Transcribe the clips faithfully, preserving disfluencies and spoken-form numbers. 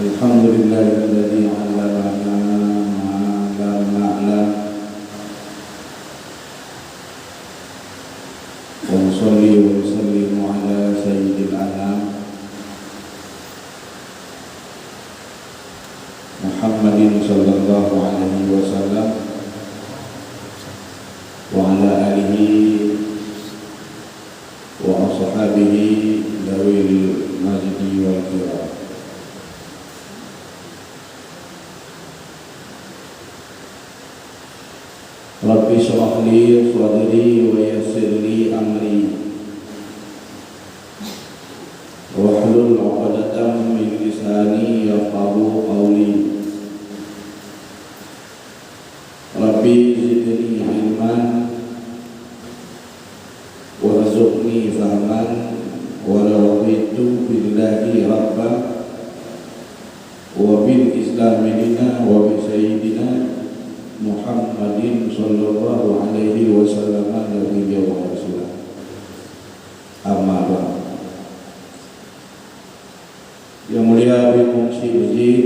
Alhamdulillahilladzi 'allamana ma lam na'lam. Wa nusalli wa nusallimu ala sayyidil anam, Muhammadin sallallahu alaihi wasallam, wa ala alihi wa ashabihi dawil majdi wal kiram. Rabbi shrah li sadri wa yassir li amri. Wahlul 'uqdatam min lisani yafqahu qawli. Rabbi zidni ilman warzuqni fahman. Wa raditu billahi rabba wa bil islami dina wa bi sayyidina Muhammadin sallallahu alaihi wasallam nabiyya wa rasula. Amma ba'd. Yang mulia Habib Mursyid Mujib,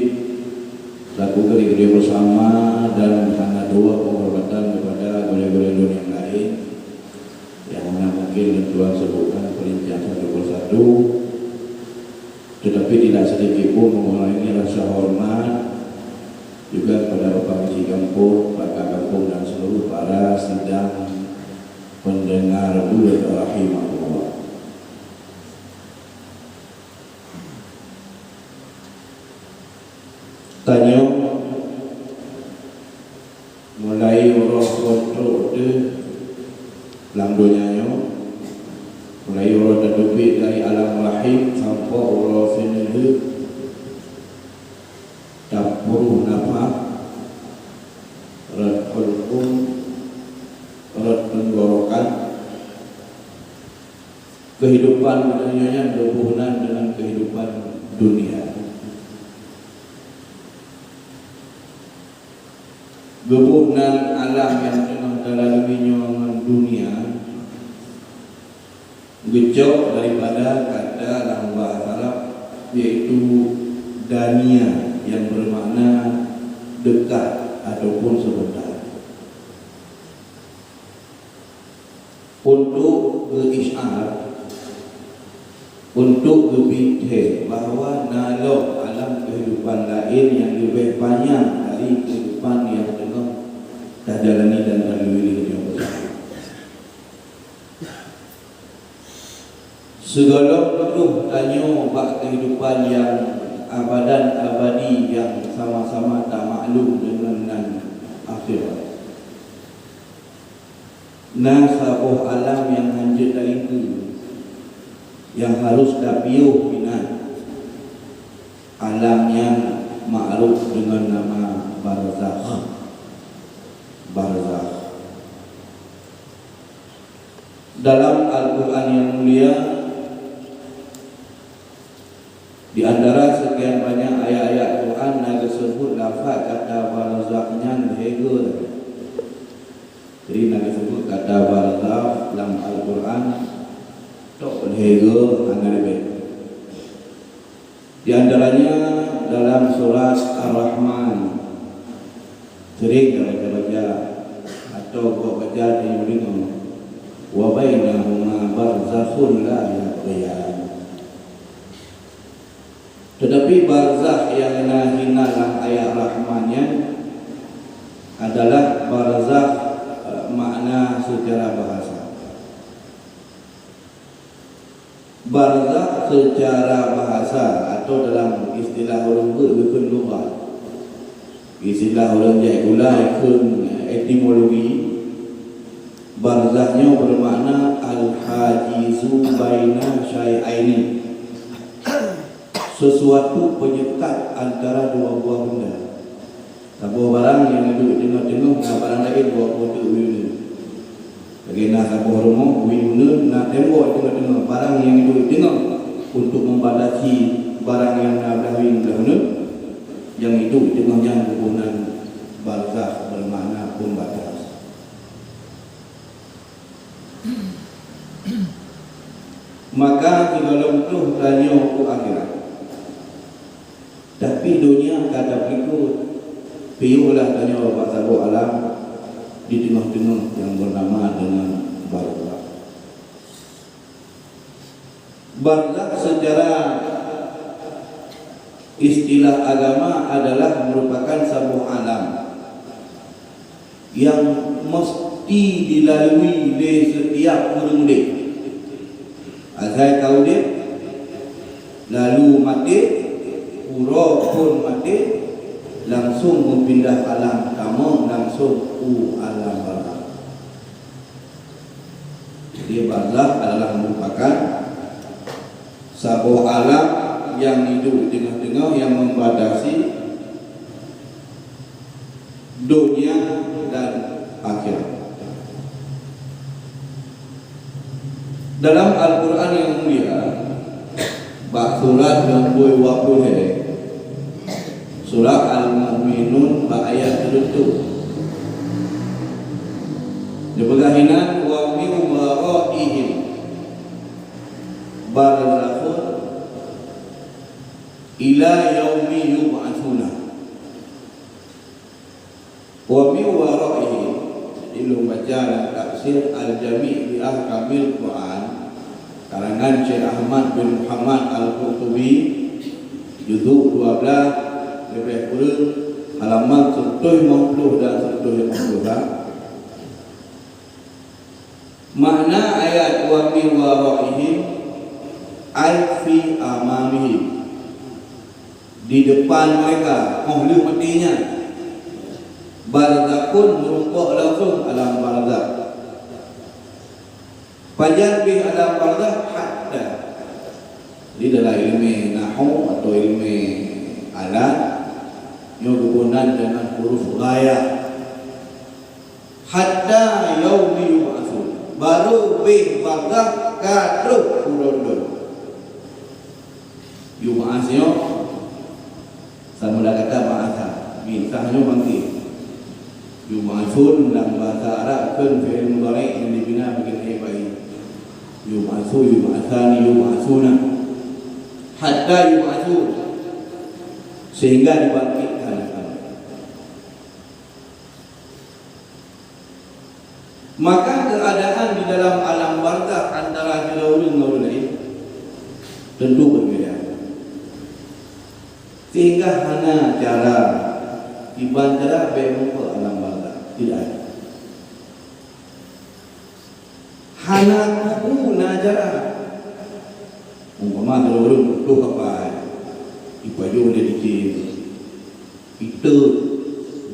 selaku gurée-gurée bersama dan hana dua penghormatan kepada gurée-gurée lôn yang lain yang hana mungkin lôn tuan sebutkan perincian satu persatu, tetapi tidak sedikit pun mengurangi rasa hormat juga kepada Bapak Keuchik Gampông, Pak Kak Gampông dan seluruh para sidang pendengar buleuen rahimahullah. Tanyoe mulai uroe peutrok teuh lam donya nyoe, mulai uroe tateubiet dari alam rahim sampoe uroe sineulheueh tapruh nafah, rot hulqum, rot teunggorokan, Keuhidupan geutanyoe nyan geuboh nan deungon keuhidupan dunia. Geuboh nan alam nyang teungoh talalui nyoe ngon dunia geucok daripada kata lam bahasa Arab, yaitu dania, nyang beumakna dekat ataupun sebentar. Untuk geu-isy'ar, untuk geubri thèe bahwa na lom alam keuhidupan laén nyang leubeh panyang dari keuhidupan nyang teungoh tajalani dan talalui nyoe. Sigohlom troh tanyoe bak keuhidupan nyang abadan abadi nyang sama-sama tamaklum deungon nan akhirat. Na saboh alam nyang hanjeuet taingkue, nyang harôh tapiôh inan. Alam nyan ma'ruf deungon nama barzakh. Barzakh. Dalam Al-Qur'an nyang mulia, di antara sekian banyak ayat-ayat Quran na geuseubut lafaz kata barzakh nyan lhèe goe. Jadi, na geuseubut kata barzakh lam Al-Qur'an tok lhèe goe, hana leubeh. Di antaranya dalam surat Ar-Rahman, sering tabaca-baca atau buet baca di deungoe, "Wa bainahuma barzakhun la yabghiyan." Tetapi barzakh nyang na hina lam ayat Rahman nyan adalah barzakh, eh, makna secara bahasa. Barzakh secara bahasa atau dalam istilah ureueng beuet geukheun lughat. Istilah ureueng jai gula geukheun etimologi, barzakh nyoe beumakna al-hajizu baina syai'aini. Sesuatu penyekat antara dua buah benda. Saboh barang nyang duek teungoh-teungoh, na barang laén buet-buet teuk uneun. Lagèe na saboh rumoh, uneun na tembok teungoh-teungoh, barang nyang duek teungoh untuk membatasi barang nyang na blah uneun, nyang duek teungoh nyan geuboh nan barzakh, bermakna pembatas. Maka sigohlom troh tanyoe u akhirat, dah Tapi donya ka tapeurikot, piôh lah tanyoe bak saboh alam di teungoh-teungoh nyang beunama deungon barzakh. Barzakh secara istilah agama adalah merupakan saboh alam nyang meusti dilalui lé setiap ureuëng udeb. Asai ka udeb, lalu maté, uroe phon maté, langsong meupindah alam, tamong langsong u alam barzakh. Jadi, barzakh adalah merupakan saboh alam nyang hidup di teungoh-teungoh nyang membatasi donya dan akhirat. Dalam Al-Quran yang mulia, bak surat nyang peuet dua puluh lhèe, surat Al-Mukminun, bak ayat sireutôh, geupeugah inan, "Wa min waraihim barzakhun ila yaumi yub'atsuna." Wa min waraihi. Jadi, lôn baca lam tafsir Al-Jami' li Ahkamil Quran, karangan Syekh Ahmad bin Muhammad Al-Qurtubi, juzuk dua belas, leubeh kureueng halaman seratus lima puluh dan seratus lima puluh dua. Makna ayat "wa min waraihim", ai fi amamihim, di depan mereka, óh lheueh maté nyan. Barzakhun meurumpok langsung alam barzakh. Pajan pih alam barzakh? Hatta. Di dalam ilmu nahwu atau ilmu alat, nyoe geuboh nan dengan huruf ghayah. Hatta yaumi yub'atsun. Barô béh barzakh ka trôh uroe lom. Yub'ats nyoe, sama lam kata ba'atsa. Ba'atsa nyoe bangkit. Yub'atsun lam bahasa Arab kheun fi'il mudhari' nyang dibina bak fi'il ba'i. Yub'atsu, yub'atsani, yub'atsuna. Hatta yub'atsu. Sehingga dibangkitkan akan. Maka keuadaan di dalam alam barzakh antara sidroe ureuëng ngon ureuëng laén tentu beubeda. Sehingga hana cara, kiban cara bék muphom alam barzakh. Tidak ada. Hana kubu na cara. Umpama sidroe ureuëng putôh kapai, jipajoh lé cicém, iteuk,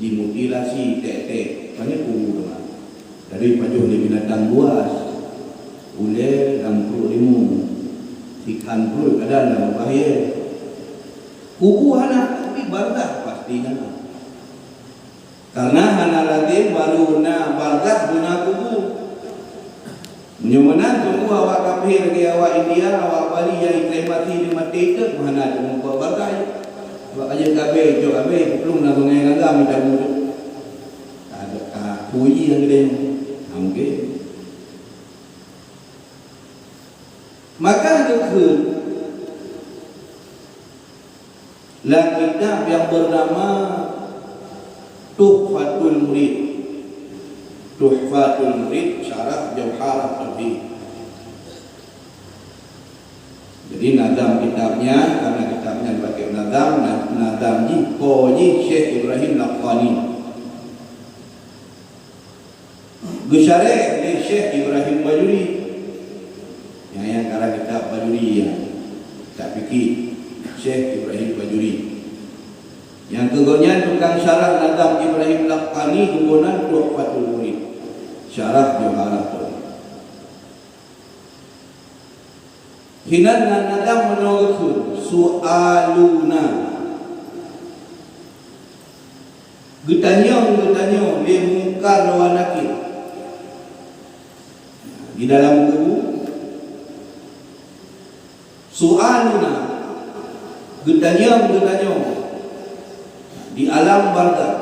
jimutilasi, tek-tek, pane kubu teuma. Jadi jipajoh lé binatang buas, ulée lam pruet limong, sikhan pruet kadang lam bahye. Kubu hana, tapi barzakh pasti na. Karena hana lazem barô na barzakh beuna kubu. Meunyoe meunan, teungku awak kafé lagée awak India, awak Bali nyang ikremasi di maté teuk hana teungku barzakh. Sebab aja kabé, cok kabé, peuplueng lam sungai Gangga mita muda. Ada ka puji yang gede. Mungkin. Maka geukheun lam kitab nyang beunama Tuhfatul Murid. Tuhfatul Murid, syarah Jauharah Tauhid. Jadi, nazam kitab nyan, karena kitab nyan pakai nazam, na-, nazam jih, po jih Syekh Ibrahim Laqani. Geusyarah lé Syekh Ibrahim Bajuri. Nyang, nyang karang kitab Bajuri nyan, tak pikir Syekh Ibrahim Bajuri. Nyang keu gobnyan tukang syarah nazam Ibrahim Laqani geuboh nan Tuhfatul Murid, syarah Jauharah Tauhid. Hinan na nazam meunoe geukheun, su'aluna. Geutanyong, geutanyong lé Mungkar wa Nakir di dalam kubu. Su'aluna, geutanyong, geutanyong di alam barzakh.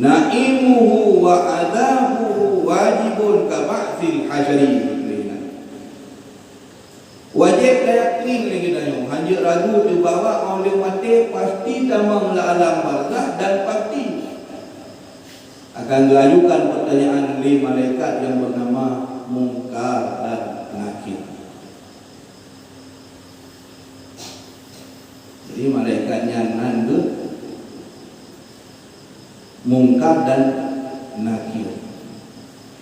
Na'imuhu wa adzabuhu wajibun ka ba'tsil hasyari. Wajéb tayakin lé geutanyoe, hanjeuet ragu teuh bahwa óh lheueh maté pasti tamong lam alam barzakh dan pasti akan geuajukan pertanyaan lé malaikat nyang beunama Mungkar dan Nakir. Jadi, malaikat nyan nan geuh Mungkar dan Nakir.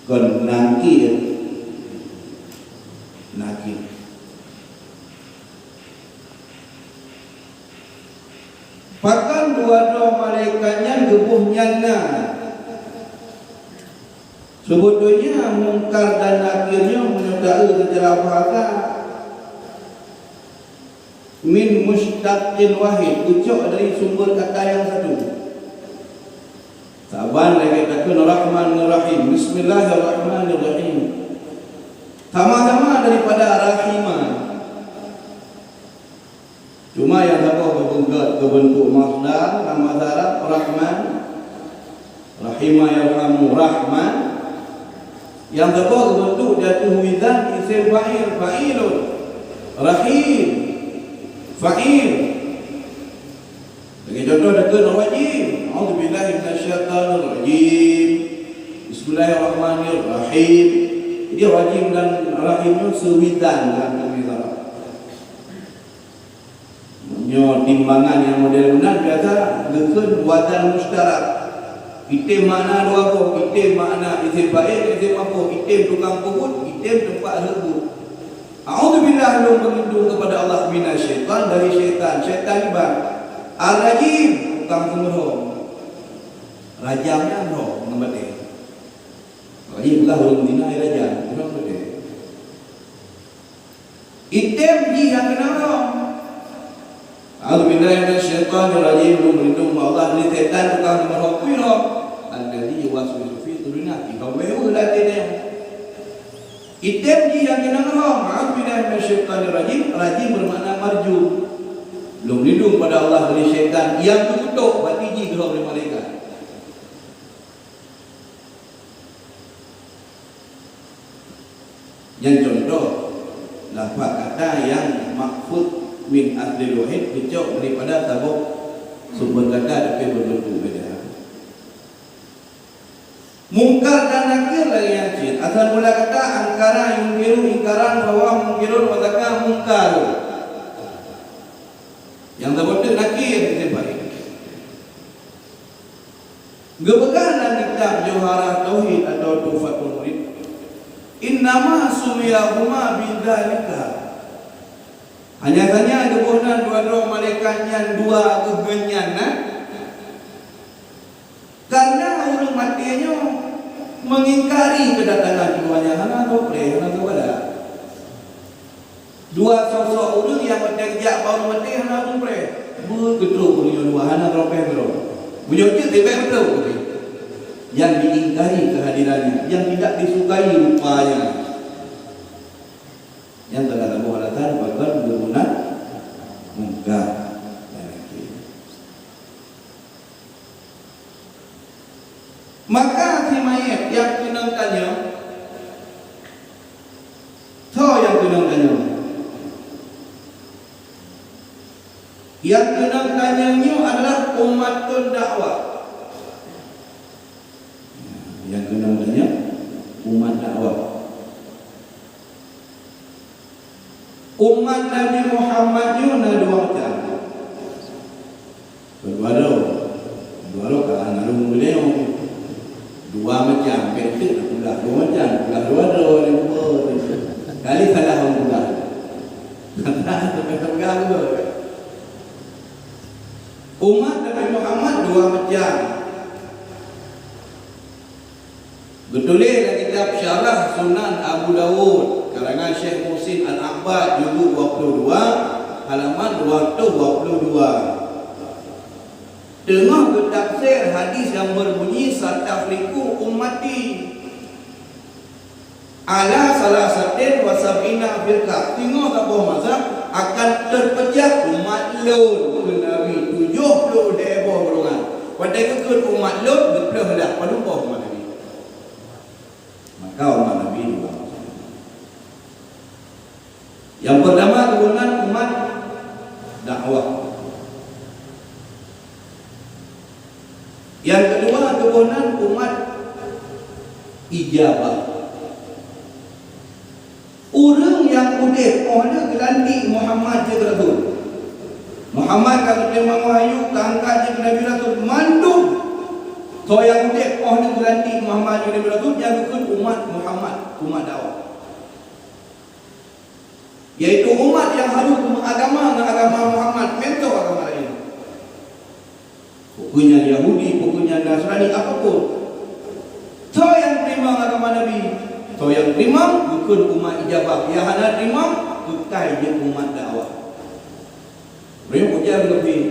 Kon Nangkir, Nakir. Pakon dua droe malaikat nyan geuboh nyan na? Seubeutôinya Mungkar dan Nakir nyoe meunyoe taeu seucara bahasa, min mushtaqin wahid, geucok dari sumber kata nyang satu. Saban lagée takheun Rahman ngon Rahim. Bismillahirrahmanirrahim. Sama-sama daripada rahimah. Cuma nyang saboh geubeuntuk, geubeuntuk masdar, lam bahasa Arab, Rahman, Rahima yarhamu Rahman. Nyang saboh geubeuntuk di ateueh wizan isem fa'il, fa'ilun. Rahim, fa'il. Lagée contoh takheun rajim. A'udzubillahi minasyaitonirrajim. Bismillahirrahmanirrahim. Jadi rajim dan rahim nyoe seuwizan dalam bahasa Arab. Meunyoe timbangan nyang model meunan biasa geukheun wazan musytarak. Item makna dua boh, item makna isem fa'il, isem maf'ul, item tukang peubuet, item teumpat rhot buet. A'udzubillah, lôn beulindong keupada Allah minasyaitan, dari syaitan, syaitan iban. Ar-rajim, tukang seumeuhom. Rajam nyan roh ngon batée. Rajim lah ureuëng zina rajam, ureuëng batée. Item jih nyang keunong rhom. A'udzubillahi minasyaitonirrajim. Lôn beulindong bak Allah dari setan tukang meuroh kui rhom. Allazi yuwaswisu fi sudurin nas. Item jih nyang keunong rhom. A'udzubillahi minasyaitonirrajim. Rajim bermakna marjum. Lôn beulindong pada Allah dari setan nyang geukutok bati jih rhom lé malaikat. Nyan contoh lafaz kata nyang mahfuz min aslil wahid geucok daripada saboh sumber kata tapi berbentuk beda. Mungkar dan Nakir lagée nyan cit. Asal mula kata angkara yungkiru ingkaran bahwa mungkirun wa zaka mungkar. Nyang saboh teuk Nakir di tempat ini. Geupeugah lam kitab Jauharah Tauhid atau Tuhfatul Murid, "Innama sumiyahuma bidzalika." Hanya saja geuboh nan dua droe malaikat nyan dua geuh nyan na. Karena ureuëng maté nyoe mengingkari kedatangan keduanya, hana teupreh, hana teubalah. Dua sosok ureuëng nyang watée geujak bak ureuëng maté hana ureuëng preh. Beukeutôp ureuëng nyoe dua hana teupreh keudroe. Meunyoe jeuet leubeh beutôi ureuëng nyang diingkari kehadirannya, yang tidak disukai rupanya. Nyang teuka saboh alasan pakon geugunan Mungkar dan Nakir. Maka si manyét nyang keunong tanyong, soe nyang keunong tanyong? Nyang keunong tanyong nyoe adalah umat dakwah. Nyang keunong tanyong umat dakwah. Umat Nabi Muhammad nyoe na dua macam. Dua droe. Dua droe ka na lôn geudeungoe. Dua macam, bèk teuk na peugah dua macam, peugah dua droe, dua. Kali salah orang peugah. Sampai peugah dua. Umat Nabi Muhammad dua macam. Geutuléh lam kitab Syarah Sunan Abu Dawud, karangan Syekh Muhsin Al-Abbad, juzuk dua puluh dua, halaman dua ratus dua puluh dua. Teungoh geutafsir hadis nyang beubunyi, "Satafriqu ummati ala salasatin wa sab'ina firqah." Singoh saboh masa akan teupeucah umat lôn, kheun Nabi, tujoh ploh lhèe boh golongan. Watèe geukheun umat lôn, geuplôh lah padub boh umat Nabi. Maka umat Nabi dua macam. Nyang peurtama, geuboh nan umat dakwah. Nyang keudua, geuboh nan umat ijabah. Ureuëng nyang udeb óh lheueh geulantik Muhammad jeuet rasul. Muhammad ka geuteurimong wahyu, ka angkat jeuet keu nabi rasul, mandum soe nyang udeb óh lheueh geulantik Muhammad jeuet nabi rasul, nyan geukheun umat Muhammad, umat dakwah. Yaitu umat nyang harôh meuagama ngon agama Muhammad, meuntô agama laén. Peue keuh nyan Yahudi, peue keuh nyan Nasrani, apapun. Soe nyang teurimong agama Nabi, soe nyang teurimong, geukheun umat ijabah, nyang hana teurimong, keukai jeuet umat dakwah. Ureuëng ujar leubeh.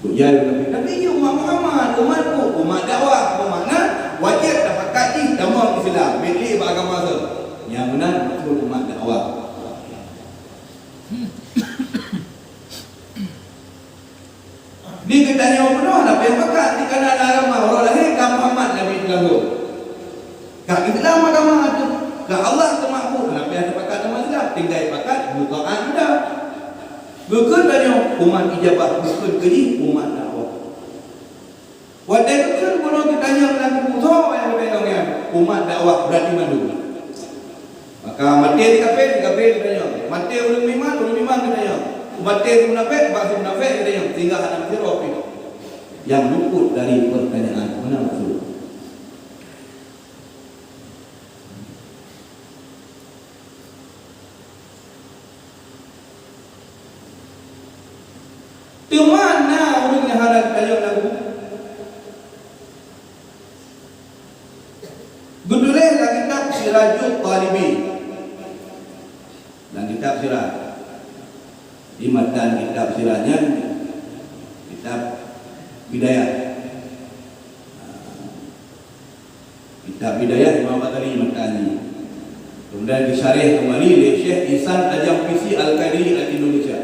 Ujar leubeh. Tapi nyoe umat Muhammad, umat ku, umat dakwah, umat na, wajéb tapakat jih tamong Islam, bèk lé bak agama laén. Nyang meunan beutôi umat dakwah. Di geutanyoe peunoh na payah pakat, di kana na agama, uroe lahé ka Muhammad Nabi teuh. Ka Islam agama teuh, ka Allah teuh meu'bud, na payah tapakat agama Islam, tinggai pakat beutaat muda. Geukheun tanyoe umat ijabah, geukheun keu jih umat dakwah. Watèe geukheun bunoe geutanyong lam kubu, soe nyang geutanyong nyan? Umat dakwah, beurati mandum. Maka maté si kafé, si kafé geutanyong. Maté ureuëng meuiman, ureuëng meuiman geutanyong. Maté si munafék, bak si munafék geutanyong. Sehingga hana meusidroe pih nyang luput dari peurtanyaan. Meunan maksud. Teuma na ureuëng nyang hana geutanyong lagu. Geutuléh lam kitab Sirajut Talibin. Lam kitab Sirah. Di matan kitab Sirah nyan, kitab Bidayah. Kitab Bidayah Imam Ghazali matan nyan. Kemudian disyarah kembali oleh Syekh Ihsan Al-Jampisi Al-Qadiri Al-Indonesia.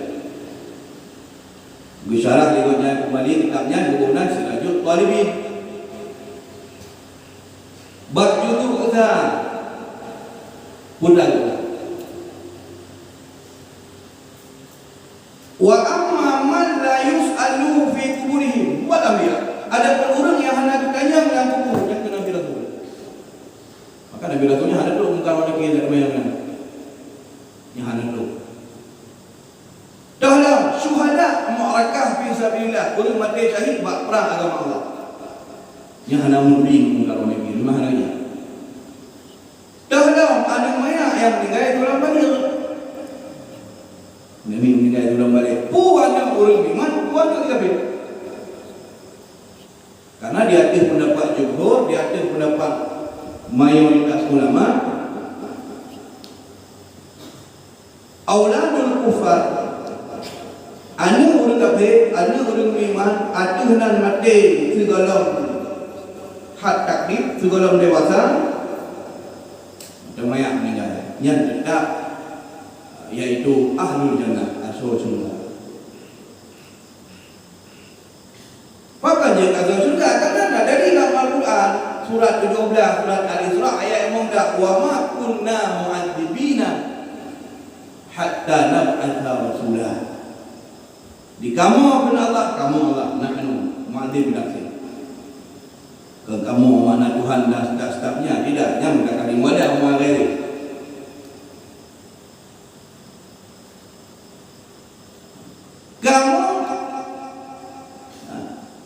Geusyarah lé gobnyan kembali kitab nyan, geuboh nan Sirajut Talibin. Bak judul Uza Pundang. Wa amma man la yus'alu fi quburihim wal anbiya. Adapun ureuëng nyang hana geutanyong lam kubu, nyan keu nabi rasul. Maka nabi rasul nyan hana trok Mungkar wa Nakir, hana geutanyong nyan. Nyan hana trok. Teuh lom syuhada ma'rakah fi sabilillah, ureuëng maté syahid bak prang agama Allah. Nyan hana meuduli Mungkar wa Nakir, memang hana nyan. Teuh lom aneuk manyak nyang meuninggai di ulam balek. Nyang meuninggai di ulam balek. Peue aneuk ureuëng iman, peue aneuk kafé. Karena di ateueh pendapat jumhur, di ateueh pendapat mayoritas ulama, auladul kufar, aneuk ureuëng kafé, aneuk ureuëng meuiman, ateueh nan maté sigohlom had takdir, sigohlom dewasa, ateueh manyak meuninggai, nyan teutap, yaitu ahlul jannah, asoe syeuruga. Pakon jeuet asoe syeuruga? Karena na dari lam Al-Quran, surat tujoh blaih, surat Al-Isra, ayat limong blaih, "Wa ma kunna mu'adzibina hatta nab'atsa rasula." Di kamoe kheun Allah, kamoe Allah, nahnu mu'adzib nafsi. Keu kamoe mana Tuhan dan staf-stafnya, tidak, nyang meutakali muada mu'adzib. Kamoe,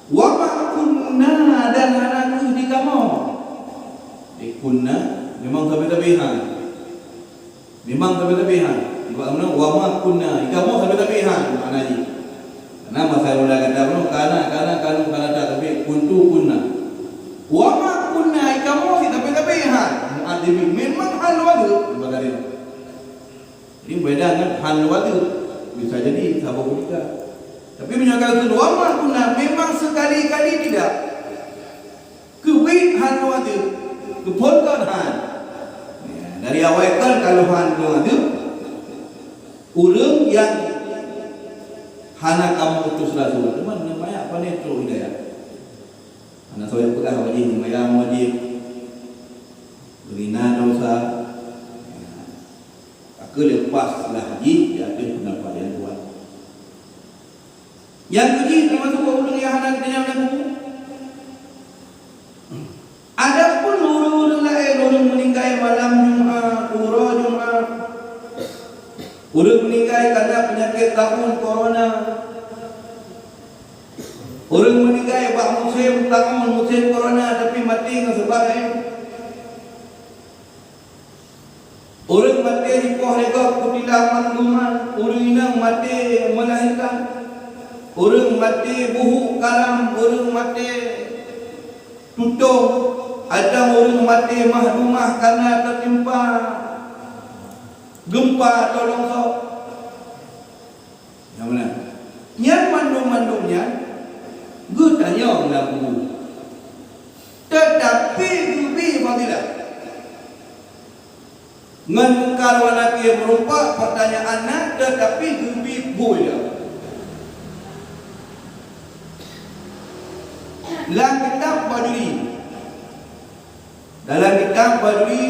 wa ma kunna, dan hana kheueh di kamoe. Di kunna memang sabe-sabe hai. Memang sabe-sabe hai. Sebab meunan, wa ma kunna, di kamoe sabe-sabe hai makna jih. Karena masa mula gata meunan, kana, kana, kanu, kanata, tapi kuntu, kunna. Wa ma kunna, di kamoe cit sabe-sabe hai. Mu'adzibin, memang hana lagèe. Jadi, beda ngon hana lagèe. Bisa jadi saboh ketika. Tapi meunyoe ka geukheun wa ma kunna, memang sekali-kali tidak. Keubiet hana lagèe. Keuphon kon han. Ya, dari awai kon kalau hana lagèe, ureueng nyang hana kamoe utus rasul, teuma nyan manyak pane trok hidayah. Hana soe peugah wajéb, seumayang wajéb, beurina desya. Ya. Leupaslah jih di ateueh peundapat nyang kuat. Nyang keujih teumasuk ureuëng nyang hana geutanyong lam buku. Adapun ureuëng-ureuëng laén, ureuëng meuninggai malam Jumat, uroe Jumat, ureuëng meuninggai karena peunyakét taun korona, ureuëng meuninggai bak musém taun, musém korona, tapi maté ngon sabab laén. Ureuëng maté jipoh lé gob kutilah mazluman, ureuëng inong maté meulahérkan, ureuëng maté buhuk karam, ureuëng maté tutong, atau ureuëng maté mahdumah karena teutimpa geumpa atau longsor. Nyang meunan. Nyan mandum-mandum nyan geutanyong lam buku. Teutapi geubri fadilah. Ngon Mungkar wa Nakir meureumpok, peurtanyaan na, teutapi geubri buya. Lam kitab Bajuri, Dalam kitab Bajuri,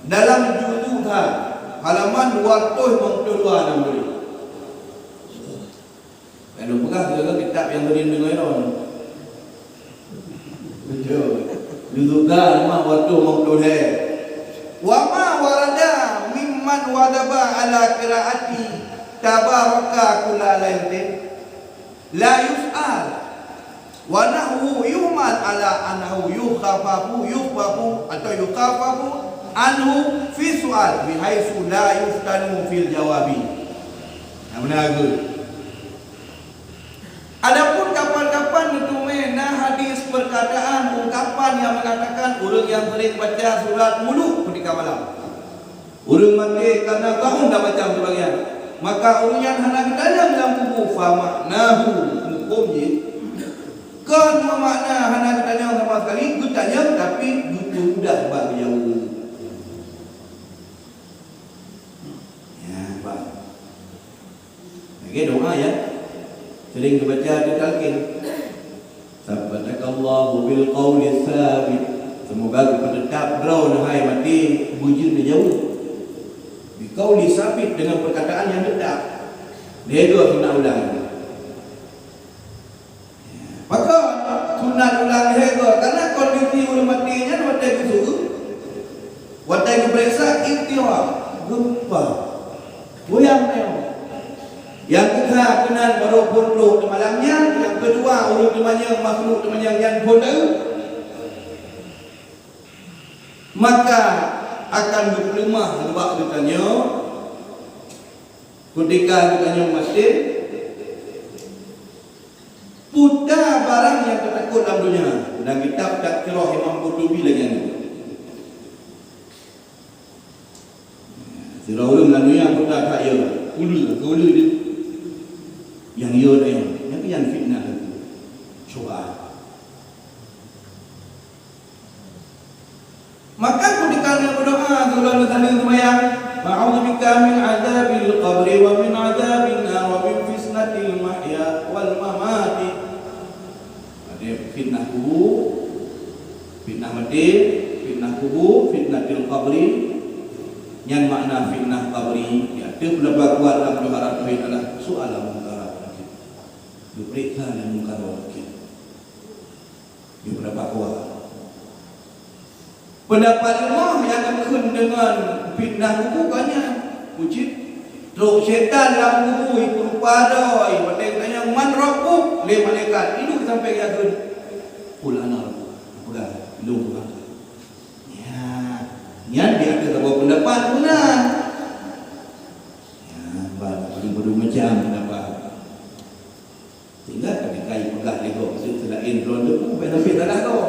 dalam juzu that, halaman dua ratus lima puluh dua, na tuléh. Kalau peugah, kira kitab nyang beudeungoe lom. Betul. Juzu that, halaman dua ratus lima puluh lhèe. Wa ma warada mimman wadaba ala qiraati tabaraka kulla lailatin. La yus'al. Wa nahwu yuhmal ala annahu yukhaffafu, yukhaffafu atau yukhaffafu anhu fi su'al, bihaitsu la yuftanu fil jawabi. Nah, beuna geuh. Adapun kapan-kapan neuteumé na hadis, peurkataan, ungkapan nyang meungatakan ureuëng nyang seuring baca surat Muluk keutika malam, ureuëng maté kana taun dan macam sibagian, maka ureuëng nyan hana geutanyong lam kubu, fa ma'nahu, huköm jih, kon meumakna hana geutanyong sama sekali, geutanyong tapi geupeuudah bak geujaweueb. Ya, bah. Lagèe doa, ya. Sering geubaca di talqin. Sabbatakallahu bil qawli tsabit. Semoga geupeuteutap droe neuh hai maté beujeuet neujaweueb. Bi qawli tsabit, dengan perkataan yang tetap. Dia dua kena ulang. Maka sunat ulang lhèe goe, karena kondisi ureuëng maté nyan watèe geuseuôt, watèe geupareksa, idtirab, geumpa, goyang meu'oh. Nyang keusa keunan barô phôn trôk di malam nyan, nyang keudua ureuëng teumanyong, makhluk teumanyong nyan phôn deuh, maka akan geupeuleumah bak geutanyoe keutika geutanyoe maté. Peue barang nyang teutakot lam donya? Lam kitab Tazkirah Imam Qurtubi lagèe nyoe. Sidroe ureueng lam donya peue that yö, uleue, keu uleue jih. Nyang yö nyan, nyan fitnah lagèe syubhat. Maka keutika lôn meudoa, lôn saleuem seumayang, "A'udzubika min adzabil qabri wa min adzabin nar wa min fitnatil mahya wal mamati." Ada fitnah kubu, fitnah maté, fitnah kubu, fitnatil qabri. Nyan makna fitnah qabri. Ya, tu pendapat kuat dalam Johara Tauhid adalah soal Munkar wa Nakir. Diperiksa oleh Munkar wa Nakir. Di pendapat dua. Pendapat lima nyang geukheun deungon fitnah kubu ka nyan. Ucit trok syaitan lam kubu, ipeurupa droe, watèe geutanyong, "Man rabbuk?" lé malaikat, iduek sampai geukheun, "Qul ana rabbuk." Peugah, "Lôn Tuhan." Ya, nyan di ateueh saboh pendapat meunan. Ya, ban, ban, ban macam pendapat. Sehingga ketika jipeugah lé gob, "Seulaén droe teupeu," bèk sampai salah gob.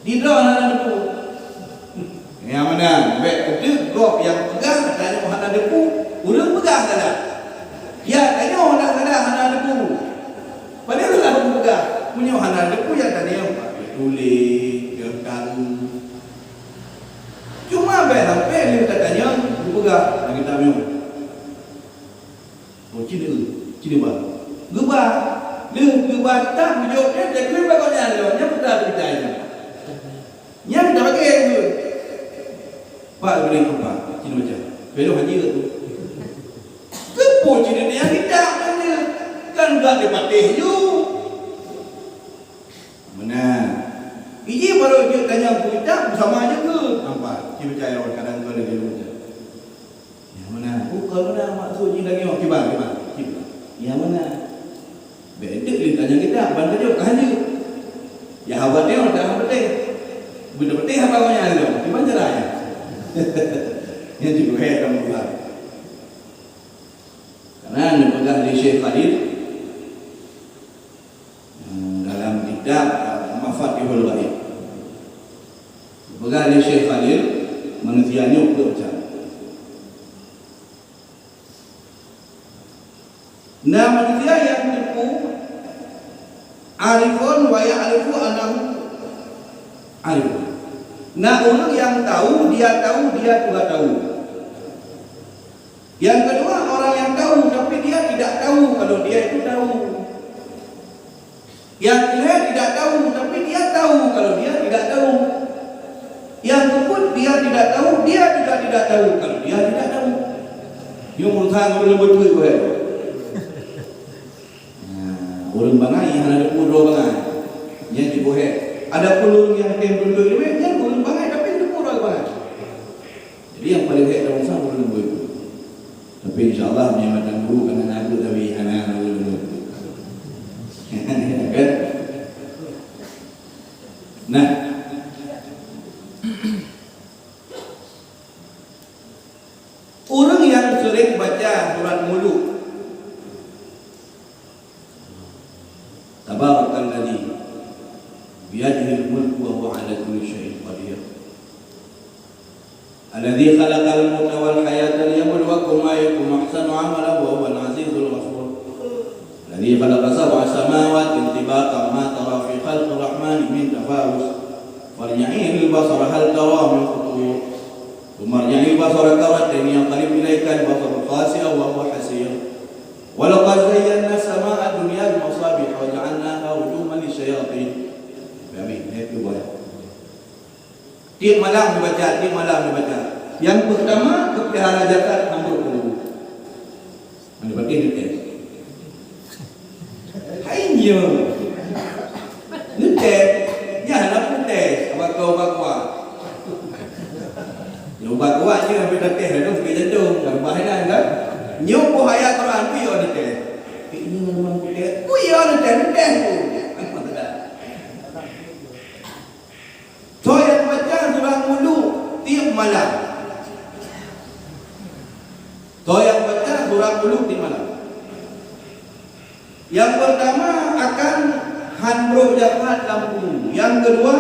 Di droe hana teupeu. Nyang meunan, bèk keuteuk gob nyang peugah, tanyoe hana teupeu, ureueng peugah salah. Ya, tanyoe hana salah, hana teupeu. Padahai salah ureueng peugah. Meunyoe hana teupeu, ya tanyoe tuléh, ya tahu. Cuma bèk sampai lé tatanyoe geupeugah lagèe tanyoe. Oh, ci neueu, ci neuba. Geuba. Lheueh geuba that, meujaweueb nyan, teukeue bak gobnyan lom, nyan peugah beurita nyan. Nyan tabagèe geuh. Pak Ibrahim Pak. Macam, belok haji tu. Keupeue cit nyang kitab kan dia? Kan gak dipatéh ju. Meunan. Iji baru jeuet tanyong kitab sama aja ke? Nampak? Ci percaya orang kadang tu ada di rumah. Nyang meunan. Bukan meunan maksud jih lagi, oh, kiban, kiban. Kiban. Nyang meunan. Bèk eunteuk lé tanyong kitab, ban tajok ka hanjeuet. Ya, haba teuh, dah haba teuh. Beuteupeuteh haba ngon nyan lom. Kiban cara nyan. Nyan cit geuhèk lam Quran. Karena neupeugah lé Syekh Khalil, hmm, dalam kitab, ah, Mafatihul Ghaib. Neupeugah lé Syekh Khalil, manusia nyoe peuet macam. Na manusia nyang teupeu arifun wa ya'rifu annahu arifun. Na ureueng nyang tahu, dia tahu, dia juga tahu. Yang kedua, orang yang tahu, tapi dia tidak tahu kalau dia itu tahu. Yang keuhèe tidak tahu, tapi dia tahu kalau dia tidak tahu. Yang keupeuet dia tidak tahu, dia juga tidak tahu kalau dia tidak tahu. Nyoe urusan ureueng leumbot tu, eh. Nah, ureueng bangai hana teupeu droe bangai. Nyan cit geuhèk. Adapun ureueng nyang tem tuntut ilmu, nyan ureueng bangai tapi teupeu droe bangai. Jadi nyang paleng hèk tapeugah ureueng leumbot. Tapi insya Allah meunyoe matan guru kana na guru tapi hana ureueng leumbot. Kan? Nah. Ureueng nyang sering baca surat Muluk, Tabarakalladzi biyadihil mulku wa huwa ala kulli syai'in qadir. Alladzi khalaqal mauta wal hayata liyabluwakum ayyukum ahsanu amala wa huwal azizul ghafur. Alladzi khalaqa sab'a samawati tibaqan ma tara fi khalqir rahmani min tafawut. Farji'il basara hal tara min futur. Tsumma rji'il basara karrataini yanqalib ilaikal basaru khasi'an wa huwa hasir. Wa laqad zayyana as-samaa'a ad-dunya bi masabiha wa ja'alnaha rujuman lisyayatin. Amin. Itu boleh. Tiep malam dibaca, tiep malam dibaca. Nyang peurtama, peupelihara zakat hamba peue. Hana patéh neutés. Hai nyoe. Neutés. Nyan hana peutés. Ubat kuat, ubat kuat. Nyoe ubat kuat nyoe, habéh tatés, adoh, sakét jantong. Dah ubah inan kan? Nyoe peue ayat Quran, peue yo neutés. Nyoe memang peutés. Peue yo neutés, neutés tu. Soe nyang baca surah Muluk tiep malam? Soe nyang baca surah Muluk tiep malam? Nyang peurtama akan han brok jak that lam kubu. Nyang keudua,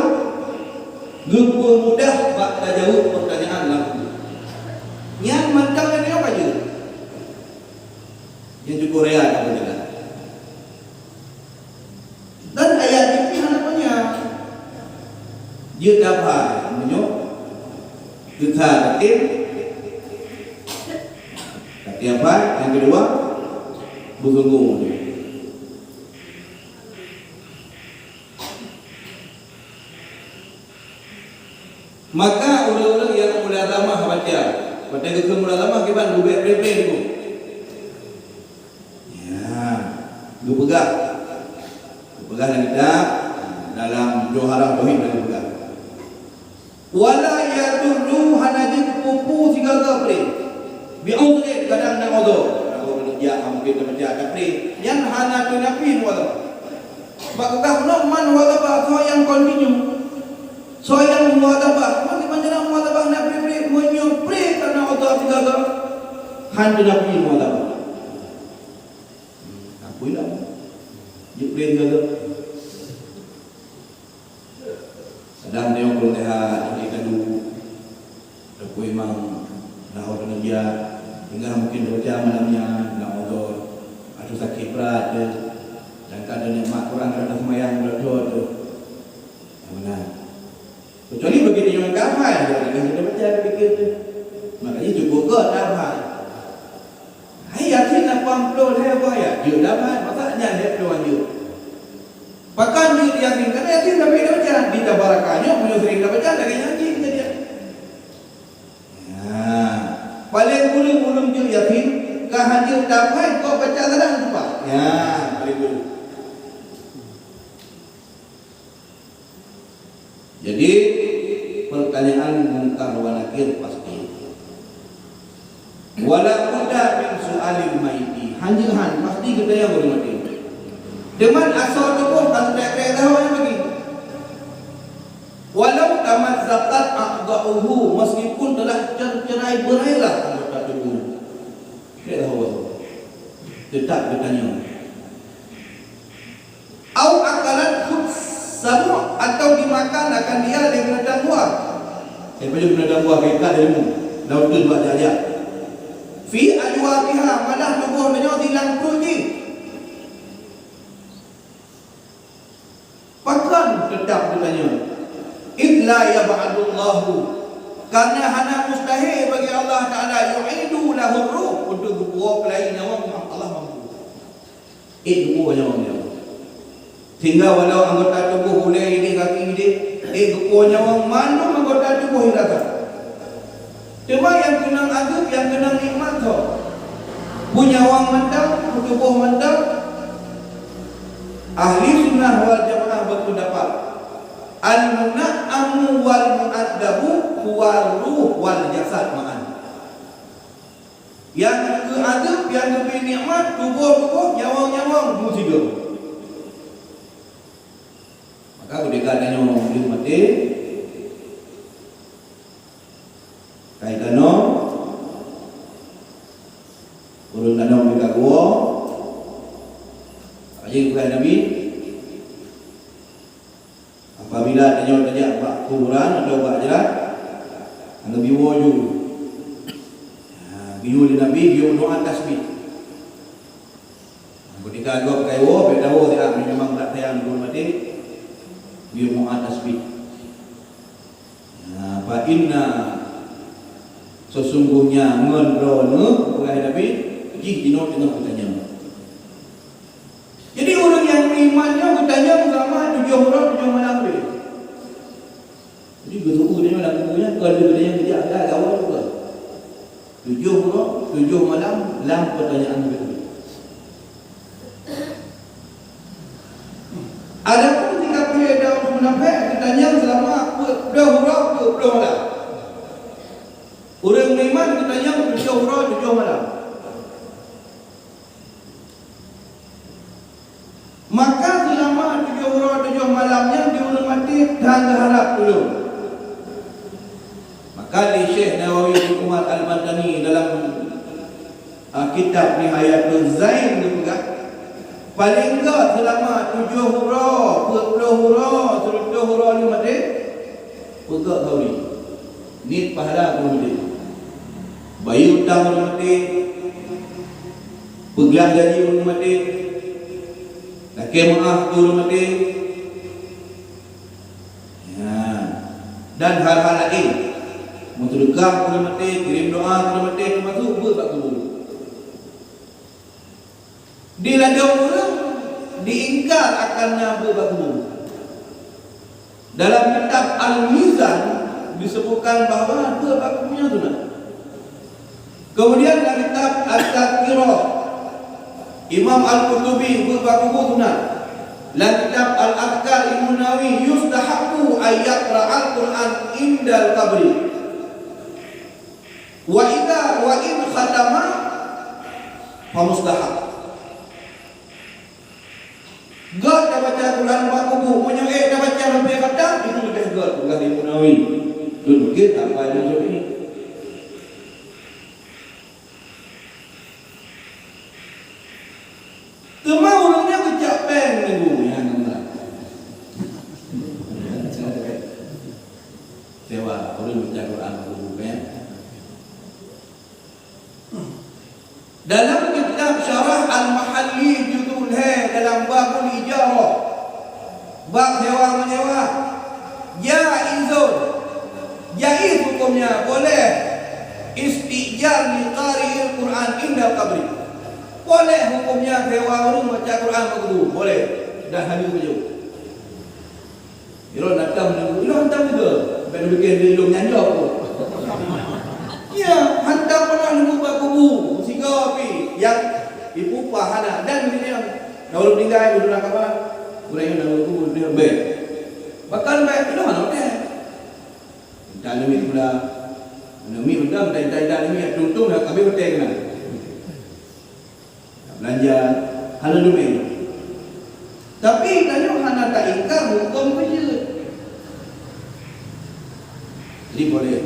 geupeu mudah bak tajaweueb peurtanyaan lam kubu. Nyan mantong nyang nyoe ka jeuet. Nyang cukôp raya ka beujeulaih. Dan ayat jih pih hana panyang. Jeuet hafai meunyoe teuka tatem, tatem hafai, nyang keudua, beusunggoh. Maka ureueng-ureueng nyang mulazamah baca, watèe geukheun mulazamah kiban, geubèk pré-pré dulu. Ya, geupeugah. Geupeugah lam kitab, dalam Jauharah Tauhid dah geupeugah. Wala yadurru, hana jeuet peue-peue sigaga pré. Bi'udhrin, kadang na udhur. Kalau dia mungkin terpecah tapi nyan hana teunapi muadhab. Bak peugah bunoe man wadhabah, soe nyang continue. Soe nyang muadhabah, bagaimana muadhabah na pré-pré, meunyoe pré kana udhur sigaga, han teunapi muadhabah. Apa ilah? Jeuet pré sigaga. Kadang dia pun lihat, dia kadu. Tapi memang dah orang dia tinggal mungkin dua jam malamnya, nak motor. Atau sakit berat dia. Dan kadang nikmat kurang, kadang semayang berat tu. Yang benar. Kecuali bagi dia yang kafir, dia akan kita baca, dia fikir tu. Makanya cukup kot kafir. Hai Yasin lapan puluh lhèe buah ayat, jeuet dapat, masa nyan lhèe puluh jeuet. Pakon jeuet Yasin, karena Yasin tapi dah baca, di Tabaraka nyoe, punya sering dah baca, lagi nyan jeuet kita dia. Ya. Yasin, ka hanjeuet taphai kok baca salah lupa. Ya, paling buruk. Jadi, pertanyaan Mungkar wa Nakir pasti. Wala budda min su'alil maiti. Hanjeuet han, pasti geutanyong ureueng maté. Teuma asoe tuboh ka teukrek-krek lagèe nyan lagi. Walau tamazzaqat a'dha'uhu, meskipun telah tercerai-berailah anggota tubuh. Krek lagèe nyan. Tetap geutanyong. Au akalathu sabu', atau dimakan akan dia lé binatang buah. Siapa je binatang buah ka ikat ilmu, dah beutôi buat jak-jak. Fi ajwafiha, malah tuboh meunyoe di lam pruet jih. Pakon teutap geutanyong? Id la yab'adullahu, karena hana mustahil bagi Allah Taala yu'idu lahu ruh, untuk geupuwoe peulai nyawöng, Allah mampu. Ék geupuwoe nyawöng nyan. Sehingga walau anggota tuboh ulèe idéh, gaki idéh, ék geupuwoe nyawöng, mandum anggota tuboh irasa. Teuma nyang keunong azeub, nyang keunong nikmat soe? Peue nyawöng mantong, peue tuboh mantong? Ahli Sunnah wal Jamaah berpendapat, al-mun'amu wal mu'adzabu huwa ruh wal jasad ma'an. Nyang geuazeub, nyang geubri nikmat, tuboh-tuboh, nyawöng-nyawöng, meusigoe. Maka keudéh ka tanyoe ureueng maté, ka tanoe, ureueng tanoe ka geuwoe, apa ji geupeugah Nabi? Apabila tanyoe tajak bak kuburan atau bak jrat, Nabi woe ju. Ha, geuyue lé Nabi, geuyue doa tasbih. Ketika gob ka iwoe, bèk tawoe siat, memang brat sayang ureueng maté, geuyue doa tasbih. Ha, fa inna, sesungguhnya ngon droeneuh, peugah Nabi, jih jinoe teungoh geutanyong. Jadi, ureueng nyang meuiman nyoe geutanyong seulama tujoh uroe tujoh malam lé. Jadi, geuseuôt tanyoe lam kubu nyan, kon lheueh geutanyong geujak lam gawa juga. Tujoh uroe tujoh malam lam peutanyaan geutanyong. Adapun si kafé dan ureueng munafék geutanyong seulama peuet ploh uroe peuet ploh malam. Ureueng meuiman geutanyong tujoh uroe tujoh malam. Maka seulama tujoh uroe tujoh malam nyan di ureueng maté tan geuharab tulông. Maka lé Syekh Nawawi bin Umar Al-Madani dalam, ah, kitab Nihayatul Zain geupeugah, paleng gèt seulama tujoh uroe, peuet ploh uroe, sireutôh uroe lheueh maté, peugèt khauri. Niet pahala keu ureueng maté. Bayeue utang ureueng maté. Peuglah janji ureueng maté. Lakèe meu'ah keu ureueng maté. Ya. Dan hal-hal laén. Meuseudeukah keu ureueng maté, kirém doa keu ureueng maté, teumasuk beuet bak kubu. Di ladôm ureueng diingkar akan na beuet bak kubu. Dalam kitab Al-Mizan disebutkan bahwa beuet bak kubu nyan sunat. Kemudian dalam kitab At-Tazkirah, Imam Al-Qurtubi, beuet bak kubu sunat. Dalam kitab Al-Adhkar Imam Nawawi, yustahabbu an yaqra'al Qur'an indal qabri. Wa idza, wa in khatama, fa mustahab. Gèt tabaca Quran bak kubu, meunyoe ék tabaca sampai khatam, itu leubeh gèt, peugah Imam Nawawi. Dun mungkin apa yang masuk ini. Teuma ureueng nyan geucok péng ngon guru nyan, ngon guru. Sewa, ureueng baca Quran guru péng. Dalam kitab Syarah Al-Mahalli juzuk lhèe dalam Babul Ijarah, bab sewa menyewa, jaizun, jaiz hukumnya, boleh, istijar li qari'il Quran indal qabri. Boleh hukumnya sewa ureueng baca Quran bak kubu, boleh. Dan hana bujur. Ilôn hantom nunggu, ilôn hantom juga. Bukan bikin di ilôn nyanjok pun. Ya, hantom pernah nunggu bak kubu. Tapi nyang ipupa hana dan di diam. Dah ureueng tinggai di dalam kamar, ureueng nyang dalam kubur dia bek. Bahkan bek tu hana bek. Minta nami pula. Nami minta, minta, minta, minta nami, tuntung dah habis hotel kena. Belanja, hana dumeng. Tapi tanyoe hana taingkar huköm peujeuet. Jadi boleh.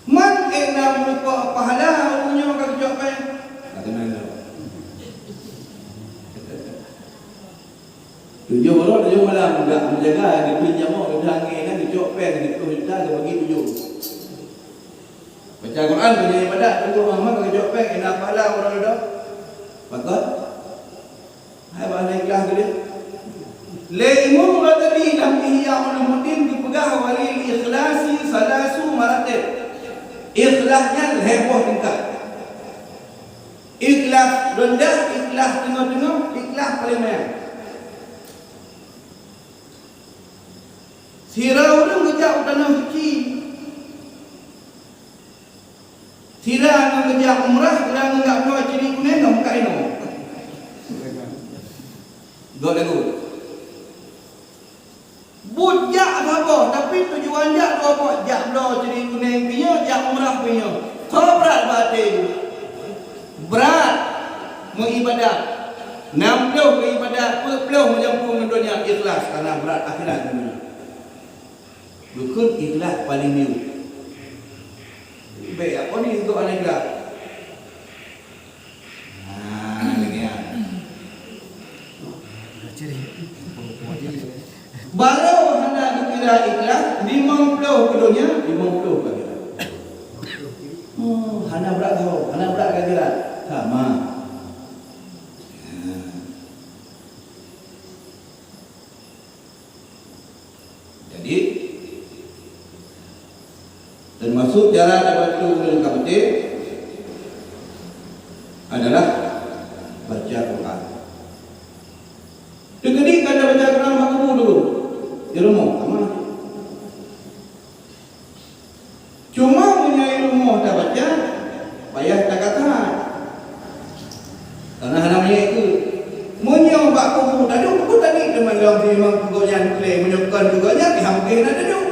Man ék na meurupa pahala ureueng nyoe ka geucok péng? Ka keunan lom. Tujoh uroe, tujoh malam, geujaga, geupinjam, geupeugah angén, geucok péng, geucok juta, geubagi tujoh. Baca Quran, baca ibadat, tujoh malam, geucok péng, ék na pahala uroe nyoe? Pakon? Hai, bah na ikhlas geuh. Lé Imam Ghazali lam Ihya Ulumuddin geupeugah, "Walil ikhlasi salasu maratib." Ikhlas nyan lhèe boh tingkat. Ikhlas reundah, ikhlas teungoh-teungoh, ikhlas paléng manyang. Sira ureueng geujak u tanoh suci, sira ngon geujak umrah, sira ngon jak bloe ciri kunéng ngon muka inoe. Göt lagu. Buet jak saboh, tapi tujuan jak dua boh, jak bloe ciri kunéng pih nyoe, jak umrah pih nyoe. Soe brat bak até? Brat meuibadat. Nam ploh meuibadat, peuet ploh meujampu ngon donya, ikhlas, karena brat akhirat donya. Geukheun ikhlas paléng miyueb. Bèk, apa ni untuk aneuk ikhlas? Nah, lagèe nyan. Baru hana geukira ikhlas, limong ploh keu donya, limong ploh keu akhirat. Oh, hana brat ho, hana brat keu akhirat. Sama. Nah. Jadi, termasuk cara tabantu ureueng ka maté adalah baca Quran. Teukeudi ka tabaca Quran bak kubu dulu, di rumoh, aman. Cuma meunyoe i rumoh tabaca, payah takat that. Karena hana meunyoe keu. Meunyoe bak kubu taduek, peue tadi teuma lom si imam keu gobnyan keu lé, meunyoe kon keu gobnyan, pih han mungken na taduek.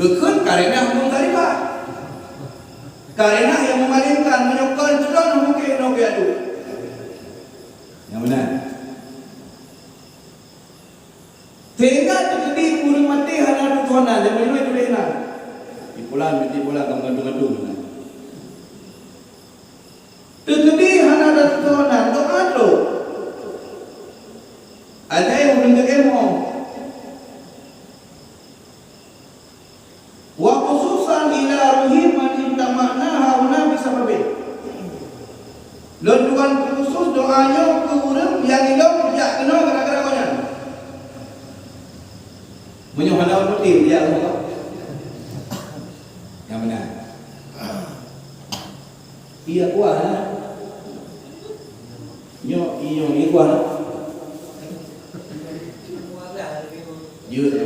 Geukheun karenah mungkaribah. Karenah nyang meumalingkan, meunyoe kon keu lôn, han mungken na keu aduek. Nyang meunan. Sehingga teukeudi ureueng maté hana teutuhona, nyang meunyoe tuléh na. Di pulan, di pulan ka meugantung-gantung na. Teukeudi hana teutuhona, doa trok. Atai ureueng geukém ho. Wa khususan ila ruhi man ijtama'na hauna bisababih. Lôn tuan khusus doa nyoe keu ureueng nyang ilôn jak keunoe gara-gara gobnyan. Meunyoe hana ureueng maté, jak rumoh. Nyang meunan. Iya kuah, ha? Nyoe, nyoe, iya kuah, ha? Jeuet.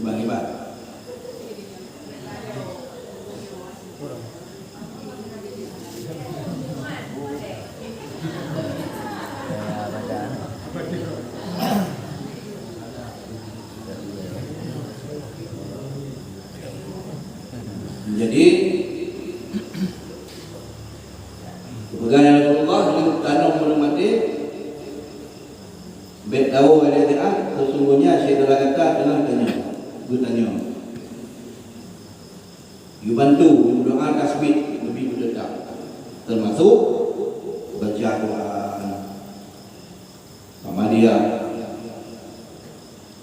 Bang Iban. Jadi, geupeugah lé Rasulullah, "Lheueh tanom ureuëng maté, bék tawoe lé siat, sesungguhnya syedara gata teungoh tanyoe, geutanyoe." Geubantu, geudoa tasbit, leubeh geuteutap. Teumasuk baca Quran. Muhammadiyah,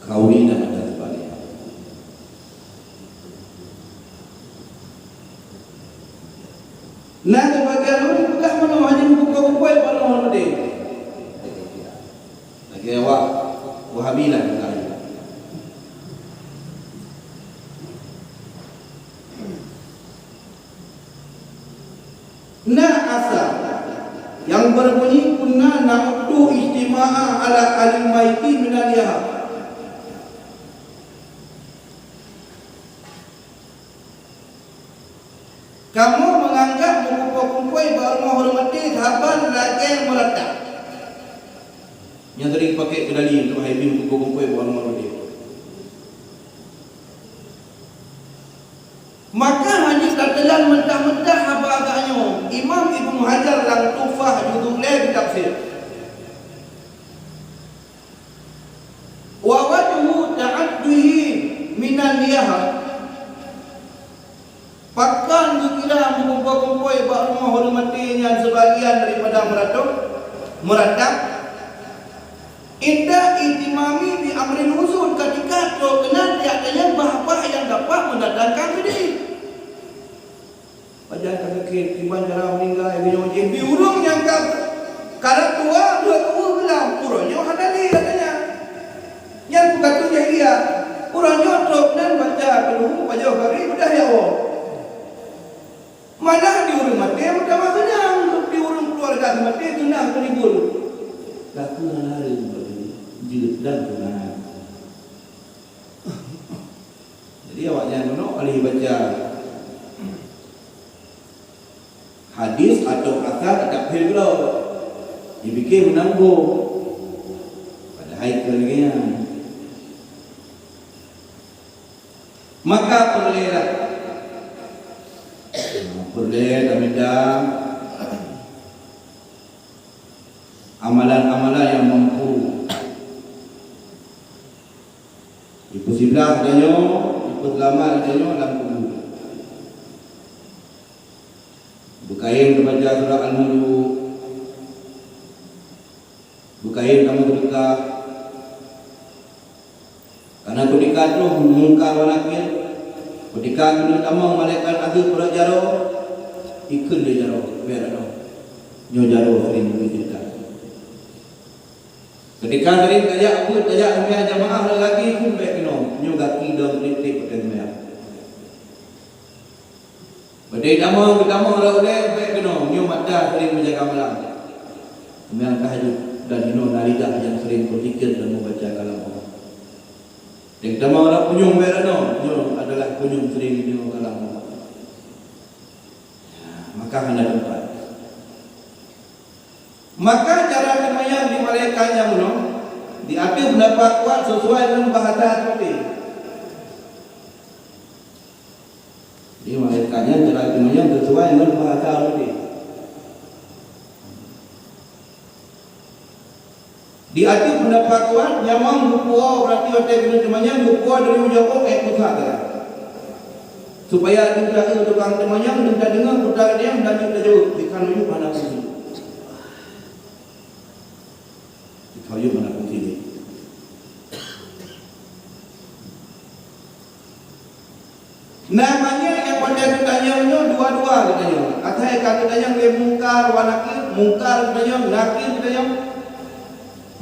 Khauri dan lain sebagainya. Nah, sebagian orang peugah mana hanya meukumpul-kumpul pada orang gede. Lagi awak Wahabi lah, bukan. Na asa nyang beubunyi, "Kunna na'uddu ijtima'a ala ahlil maiti minal yaha." Kamoe meunganggab meukumpul-kumpul bak rumoh ureuëng maté saban lagée meuratak. Nyang sering pakai keu dalil untuk hai bin meukumpul-kumpul bak rumoh ureuëng maté. Maka hana tateulan mentah-mentah haba agak nyoe. Imam Ibnu Hajar lam Tuhfah juzuk lhée geutafsir, "Wa wajhu ta'adduhi minan niyah." Pakon geukira meukumpul-kumpul bak rumoh ureuëng maté nyan seubagian daripada meuratok, meuratak? Inda ihtimami bi amril huzun, ketika trok keunan tieb-tieb bah-bah nyang dapat mendatangkan sedih. Pajan ka sakét, kiban cara meuninggai, meunyoe jih bi ureuëng nyang ka, ka rab tuha, dua tuha geulam, uroe nyoe hana lé, katanya. Nyan peukatan jahiliyah. Uroe nyoe trok nan baca keuluhu, pajoh gari, mudah ya Allah. Malah di ureuëng maté meutamah seunang, di ureuëng keuluwarga maté seunang teunibul. Laku hana lé jeuet dan tunangan. Jadi awaknyan meunoe alih baca hadis atau asar tafsir keudroe. Jipike meunan boh. Padahai keu lagée nyan. Maka peureulée lah. Peureulée tamita amalan-amalan nyang mampu jipeusiblah geutanyoe, jipeuseulamat geutanyoe lam kubu. Beukayém teubaca surat Al-Muluk, beukayém tameuseudekah. Karena keutika troh Mungkar wa Nakir, keutika keuneuk tamong malaikat Azab bak jaroe, ikheun lé jaroe, "Bék rot nyoe, nyoe jaroe sering beuseudekah." Keutika sering tajak beuet, tajak seumbahyang jamaah lagi pun bék keunoe, nyoe gaki dong kritik watée seumbahyang. Watée tamong, geutamong rot ulée bék keunoe, nyoe mata sering meujaga malam. Seumbahyang tahajud dan inoe na lidah nyang sering beuzikir dan membaca kalam Allah. Watée tamong rot punyueng bék rot nyoe, nyoe adalah punyueng sering deungoe kalam Allah. Ya, maka hana teumpat. Maka cara teumanyong di malaikat nyan meunoe, di ateueh peundapat kuat sesuai ngon bahasa Arabi. Di malaikat nyan cara teumanyong sesuai ngon bahasa Arabi. Di ateueh peundapat kuat, nyamong geupuwoe, berarti watée keuneuk teumanyong geupuwoe dari ujong ôk ék pusat teuka. Supaya deuh taeu tukang teumanyong, deuh tadeungoe, peue tanyong, dan deuh tajaweueb, dikhan uyueb hana fungsi. Dikhan uyueb hana fungsi jih. Nah, manyét nyang watée geutanyong nyoe dua-dua geutanyong. Asai ka geutanyong lé Mungkar wa Nakir, Mungkar geutanyong, Nakir geutanyong.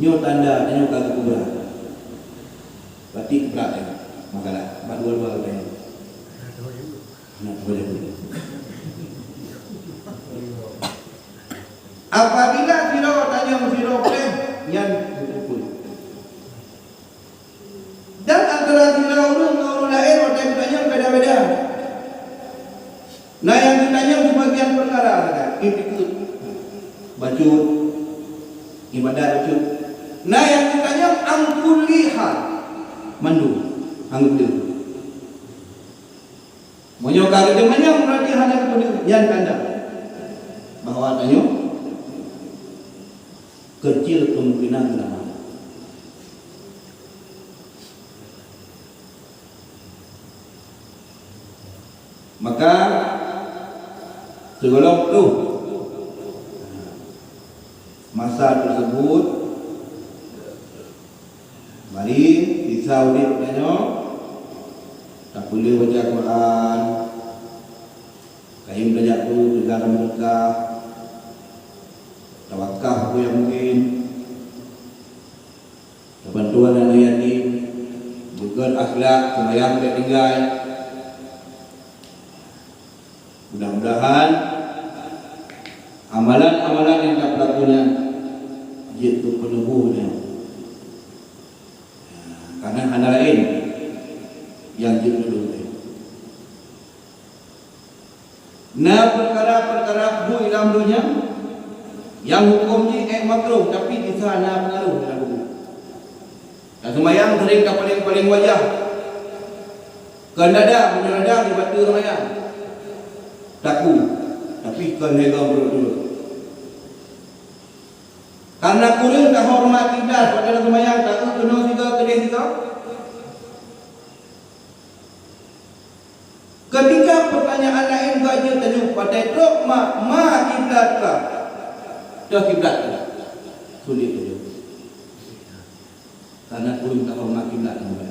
Nyoe tanda tanyoe ka geukubra. Berarti kubra teuh masalah bak dua-dua geutanyong. Nah, tu aja dulu. Apabila sidroe tanyong sidroe preh, nyan beuteupeue. Dan antara sidroe ureuëng ngon ureuëng laén watée geutanyong beda-beda. Na nyang geutanyong sibagian peukara sagai, iktikeuet, bacut, ibadat bacut. Na nyang geutanyong an kulli hal, mandum, anggeupeue. Meunyoe ka geuteumanyong, berarti hana geupeudeuh, nyan tanda bahwa tanyoe keucil kemungkinan ulama. Maka sigohlom troh masa tersebut, mari sisa udeb tanyoe tapeuleueh baca Quran, kayém tajak peue teuga tameudekah, tawakaf peue nyang mungkin, tabantu aneuk yatim, beugét akhlak, seumayang bèk tinggai. Mudah-mudahan amalan-amalan nyang tapeulaku nyan jeuet keu peuneuboh nyoe. Karena hana laén nyang jeuet keu donya. Na peukara-peukara buet lam donya nyang huköm jih ék makruh, tapi bisa na peungaruh dalam huköm. Taseumayang sering tapaleng-paleng wajah. Kon dada, meunyoe dada di batu seumayang. Taku, tapi kon lhèe goe meureuek dua. Karena kureueng tahoreumat kiblat, watèe taseumayang, taeu keunoe sigoe, keudeh sigoe. Ketika pertanyaan laén ka jeuet tanyoe, patai trok ma, ma kiblat ka. Toh kiblat ka. Sulit tanyoe. Karena kureueng tahoreumat kiblat tanyoe.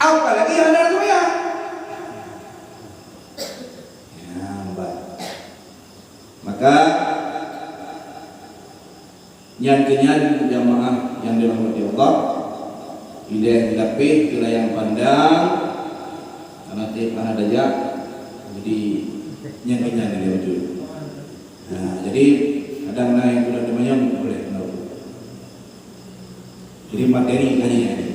Apalagi hana seumayang. Ya, baik. Maka, nyan keuh nyan jamaah nyang dirahmati Allah, ilèe dilapéh keu layang pandang, karena tiep hana tajak, jadi nyan keuh nyan dilèe beutôi. Nah, jadi kadang na nyang sudah teumanyong boleh. Jadi materi ka nyan.